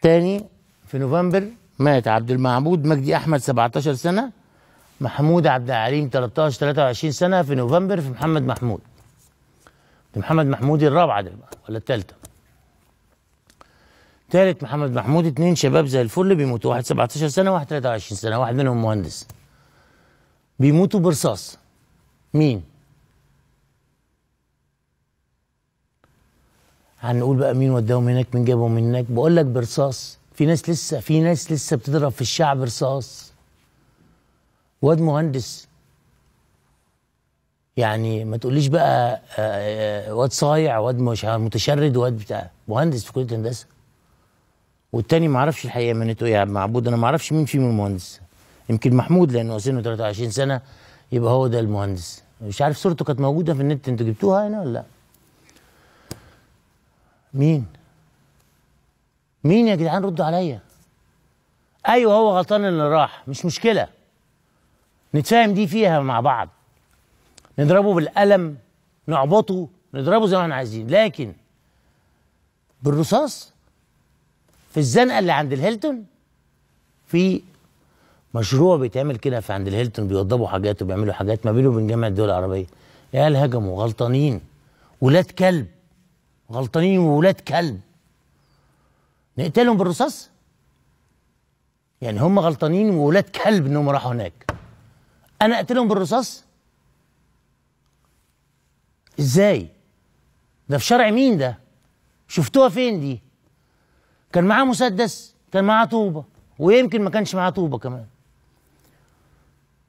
تاني في نوفمبر مات عبد المعبود مجدي احمد 17 سنة، محمود عبد العليم 13 23 سنة في نوفمبر في محمد محمود. محمد محمود الرابعة ده ولا الثالثة؟ ثالث محمد محمود، 2 شباب زي الفل بيموتوا، واحد 17 سنة وواحد 23 سنة، واحد منهم مهندس. بيموتوا برصاص. مين؟ هنقول بقى مين وداهم هناك، مين جابهم هناك؟ بقول لك برصاص. في ناس لسه، في ناس لسه بتضرب في الشعب رصاص. واد مهندس، يعني ما تقوليش بقى واد صايع، واد مش متشرد، واد بتاع، مهندس في كليه هندسة. والتاني ما اعرفش الحقيقة مهنته ايه يا عم معبود، انا ما اعرفش مين فيهم المهندس. يمكن محمود لانه سنة 23 سنة يبقى هو ده المهندس. مش عارف صورته كانت موجودة في النت، انتوا جبتوها هنا ولا لا؟ مين؟ مين يا جدعان؟ ردوا عليا. ايوه هو غلطان اللي راح، مش مشكلة، نتفاهم دي فيها مع بعض، نضربه بالقلم، نعبطه، نضربه زي ما احنا عايزين، لكن بالرصاص في الزنقة اللي عند الهيلتون. في مشروع بيتعمل كده في عند الهيلتون، بيوضبوا حاجات وبيعملوا حاجات ما بينه وبين جامعه الدول العربية. عيال هجموا غلطانين، ولاد كلب، غلطانين وولاد كلب، نقتلهم بالرصاص؟ يعني هم غلطانين وولاد كلب انهم راحوا هناك، انا اقتلهم بالرصاص؟ ازاي؟ ده في شرع مين ده؟ شفتوها فين دي؟ كان معاه مسدس، كان معاه طوبة، ويمكن ما كانش معاه طوبة كمان.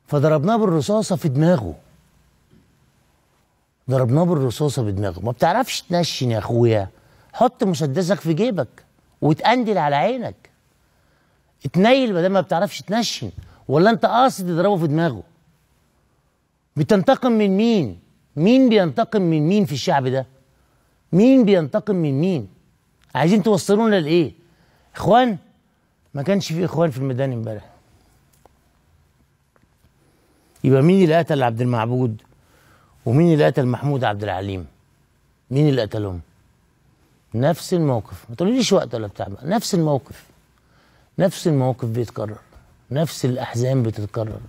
فضربناه بالرصاصه في دماغه. ضربناه بالرصاصه في دماغه. ما بتعرفش تنشن يا اخويا، حط مسدسك في جيبك وتقندل على عينك، اتنيل بدل ما بتعرفش تنشن. ولا انت قاصد تضربه في دماغه؟ بتنتقم من مين؟ مين بينتقم من مين في الشعب ده؟ مين بينتقم من مين؟ عايزين توصلونا لايه؟ اخوان؟ ما كانش في اخوان في الميدان امبارح. يبقى مين اللي قتل عبد المعبود؟ ومين اللي قتل محمود عبد العليم؟ مين اللي قتلهم؟ نفس الموقف، ما تقوليليش وقت ولا بتاع، نفس الموقف، نفس الموقف بيتكرر، نفس الاحزان بتتكرر،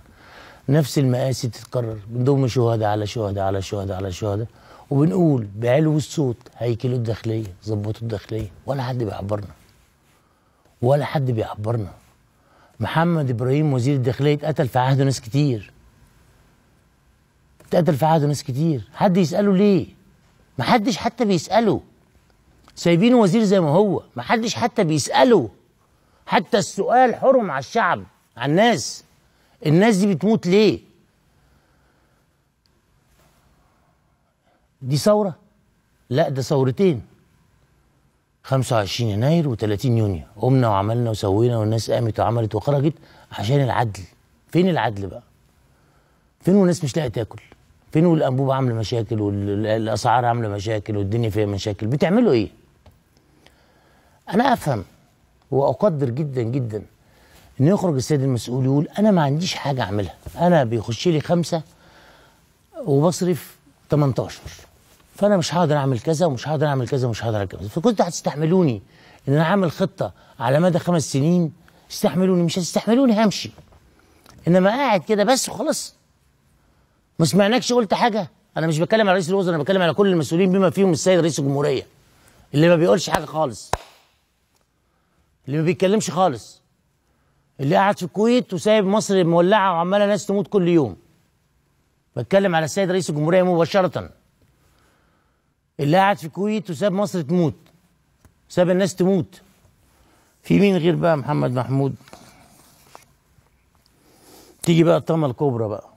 نفس المآسي بتتكرر، بنضم شهداء على شهداء على شهداء على شهداء، وبنقول بعلو الصوت هيكلوا الداخلية، ظبطوا الداخلية، ولا حد بيعبرنا، ولا حد بيعبرنا. محمد ابراهيم وزير الداخلية اتقتل في عهده ناس كتير، اتقتل في عهده ناس كتير، حد يسأله ليه؟ محدش حتى بيسأله، سايبينه وزير زي ما هو، محدش حتى بيسأله، حتى السؤال حرم على الشعب، على الناس. الناس دي بتموت ليه؟ دي ثورة؟ لا ده ثورتين، 25 يناير و30 يونيو، قمنا وعملنا وسوينا والناس قامت وعملت وخرجت عشان العدل. فين العدل بقى؟ فين والناس مش لاقيه تاكل؟ فين والانبوبه عامله مشاكل والاسعار عامله مشاكل والدنيا فيها مشاكل؟ بتعملوا ايه؟ انا افهم واقدر جدا جدا ان يخرج السيد المسؤول يقول انا ما عنديش حاجة اعملها، انا بيخش لي 5 وبصرف 18، فانا مش هقدر اعمل كذا ومش هقدر اعمل كذا ومش هقدر اعمل كذا، فكنت هتستحملوني ان انا اعمل خطه على مدى 5 سنين، استحملوني، مش هتستحملوني همشي. انما قاعد كده بس وخلاص، ما سمعناكش قلت حاجة. انا مش بتكلم على رئيس الوزراء، انا بتكلم على كل المسؤولين بما فيهم السيد رئيس الجمهورية اللي ما بيقولش حاجة خالص، اللي ما بيتكلمش خالص، اللي قاعد في الكويت وسايب مصر مولعه وعماله ناس تموت كل يوم. بتكلم على السيد رئيس الجمهورية مباشرة، اللي قاعد في الكويت وساب مصر تموت، ساب الناس تموت. في مين غير بقى محمد محمود؟ تيجي بقى الطامة الكبرى بقى.